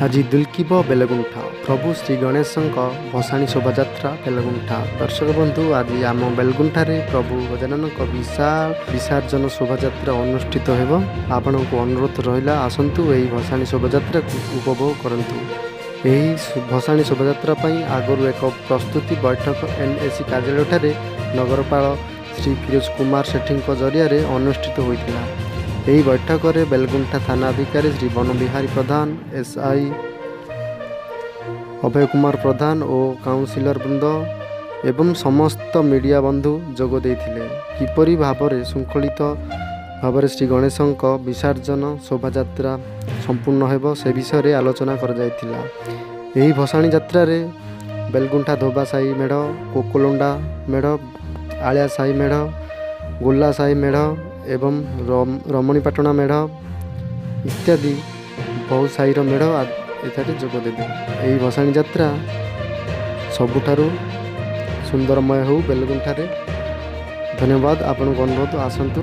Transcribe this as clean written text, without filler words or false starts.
ଆଜି ଦୁଲକିବ ବେଲଗୁଣ୍ଠା, ପ୍ରଭୁ ଶ୍ରୀ ଗଣେଶଙ୍କ ଭସାଣି ଶୋଭାଯାତ୍ରା ବେଲଗୁଣ୍ଠା। ଦର୍ଶକ ବନ୍ଧୁ, ଆଜି ଆମ ବେଲଗୁଣ୍ଠାରେ ପ୍ରଭୁ ଗଜାନନଙ୍କ ବିଶାଳ ବିସର୍ଜନ ଶୋଭାଯାତ୍ରା ଅନୁଷ୍ଠିତ ହେବ। ଆପଣଙ୍କୁ ଅନୁରୋଧ ରହିଲା, ଆସନ୍ତୁ, ଏହି ଭସାଣି ଶୋଭାଯାତ୍ରାକୁ ଉପଭୋଗ କରନ୍ତୁ। ଏହି ଭସାଣି ଶୋଭାଯାତ୍ରା ପାଇଁ ଆଗରୁ ଏକ ପ୍ରସ୍ତୁତି ବୈଠକ ଏନ୍ଏସି କାର୍ଯ୍ୟାଳୟଠାରେ ନଗରପାଳ ଶ୍ରୀ ଫିରୋଜ କୁମାର ସେଠୀଙ୍କ ଜରିଆରେ ଅନୁଷ୍ଠିତ ହୋଇଥିଲା। ଏହି ବୈଠକରେ ବେଲଗୁଣ୍ଠା ଥାନା ଅଧିକାରୀ ଶ୍ରୀ ବନବିହାରୀ ପ୍ରଧାନ, ଏସ୍ଆଇ ଅଭୟ କୁମାର ପ୍ରଧାନ ଓ କାଉନସିଲର ବୃନ୍ଦ ଏବଂ ସମସ୍ତ ମିଡ଼ିଆ ବନ୍ଧୁ ଯୋଗ ଦେଇଥିଲେ। କିପରି ଭାବରେ ଶୃଙ୍ଖଳିତ ଭାବରେ ଶ୍ରୀ ଗଣେଶଙ୍କ ବିସର୍ଜନ ଶୋଭାଯାତ୍ରା ସମ୍ପୂର୍ଣ୍ଣ ହେବ, ସେ ବିଷୟରେ ଆଲୋଚନା କରାଯାଇଥିଲା। ଏହି ଭସାଣି ଯାତ୍ରାରେ ବେଲଗୁଣ୍ଠା ଧୋବା ସାହି ମେଢ଼, କୋକଲୁଣ୍ଡା ମେଢ଼, ଆଳିଆ ସାହି ମେଢ଼, ଗୋଲା ସାହି ମେଢ଼ ଏବଂ ରମଣୀପାଟଣା ମେଢ଼ ଇତ୍ୟାଦି ବହୁ ସାହିର ମେଢ଼ ଏଠାରେ ଯୋଗ ଦେବେ। ଏହି ଭସାଣି ଯାତ୍ରା ସବୁଠାରୁ ସୁନ୍ଦରମୟ ହେଉ ବେଲଗୁଣ୍ଠାରେ। ଧନ୍ୟବାଦ। ଆପଣଙ୍କୁ ଅନୁରୋଧ, ଆସନ୍ତୁ।